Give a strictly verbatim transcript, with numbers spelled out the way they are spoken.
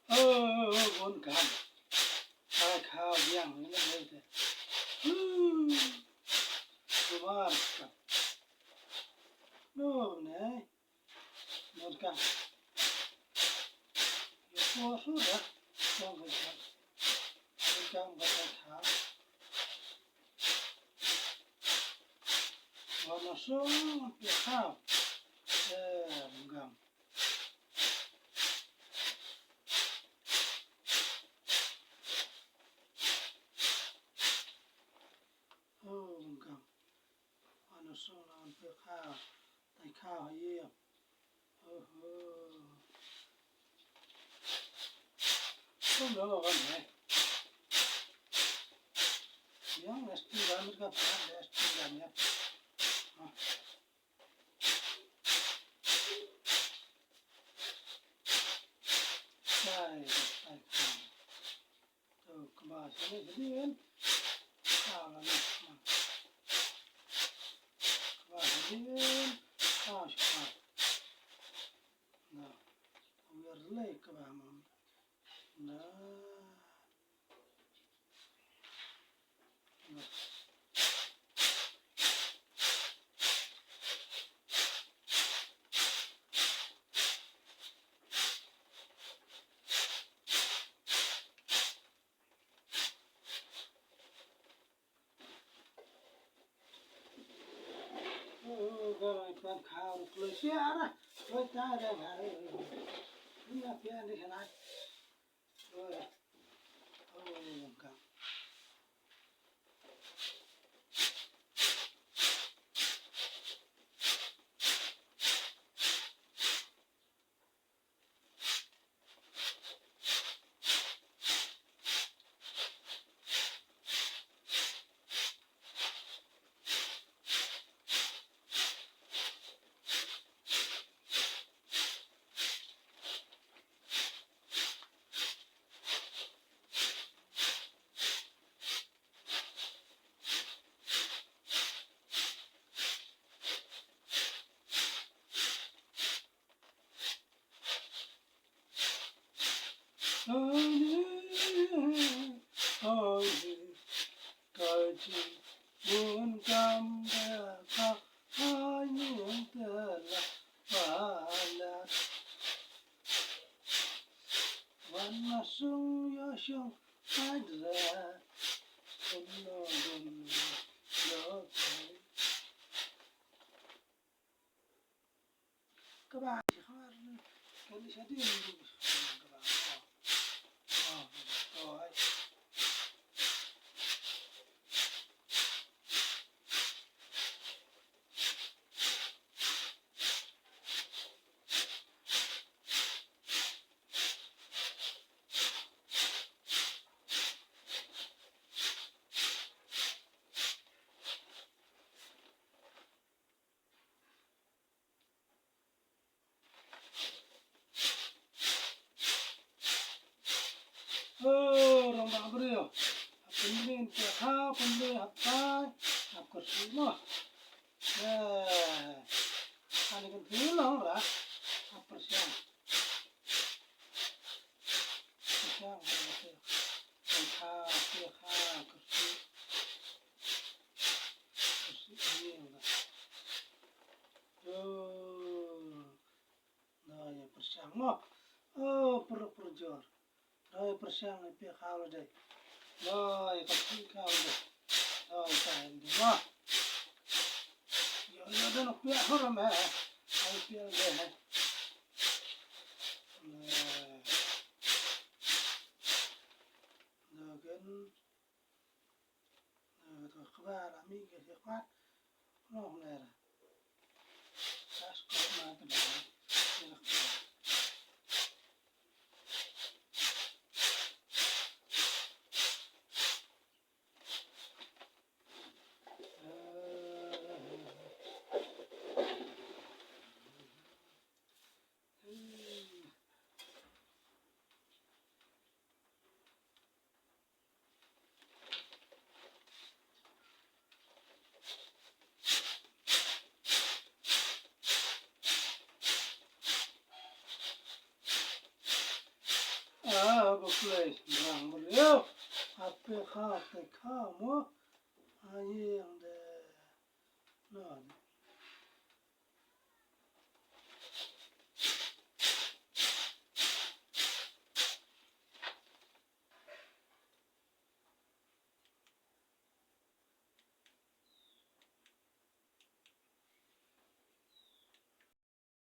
Oh, bun kam. Ai khaw biang ni la dei te. Hmm. Kumar kam. No ne. Bun kam. Yo ko su da. Bun kam. Bun kam ka ta khaw. Wan na sung pia khaw. Eh, bun kam. Oh, bun kam. Wan na sung la wan pia khaw. Tai khaw ha ïing. Oho. Sung la wan ne. Yang es tu wan ka pa es tu wan ya. Ah. Sai, sai, sai. To, kaba sini sini kan. Salah ni. Kaba sini kan. Salah, salah. Nah, wir lei kaba mam. Nah. Oh, ka long i pan khaw ruh kloi sia ra. Kloi ta ra nga. Ina pia ni khanai. Oh, oh, ka. Ani, ani, ka jingmut kam ba ka ani te la palat. Wan na sung ïa sung hydra. Kun no dun lo kai. Kaba, kaba, kaba, kaba, oh, oh, oh, ai. Oh, rong ba briew. Hap pynlin te ha, pynlin hap tai, hap kursi mo. Eh, ani kan pynlin long ra, hap pyrsiang. Pyrsiang, pyrsiang. Ai kha, ai kha, kursi. Kursi, ai kha. Oh. Dei pyrshang mo. Oh, pyrshang pyrshang. Dei pyrshang ïa phi khaw dei. Dei ka phi khaw dei. Dei ka hindi mo. Ïa ïa dei nok phi khaw ram he. Ai phi dei he. Dei. Dei kan. Eh, to kba la mi ke se kwat. Long le ra. Kas ko ma ke da. Ke la kba. Eh, eh. Play, brang briew. Ape kha te kha mo. Aye ang de. No.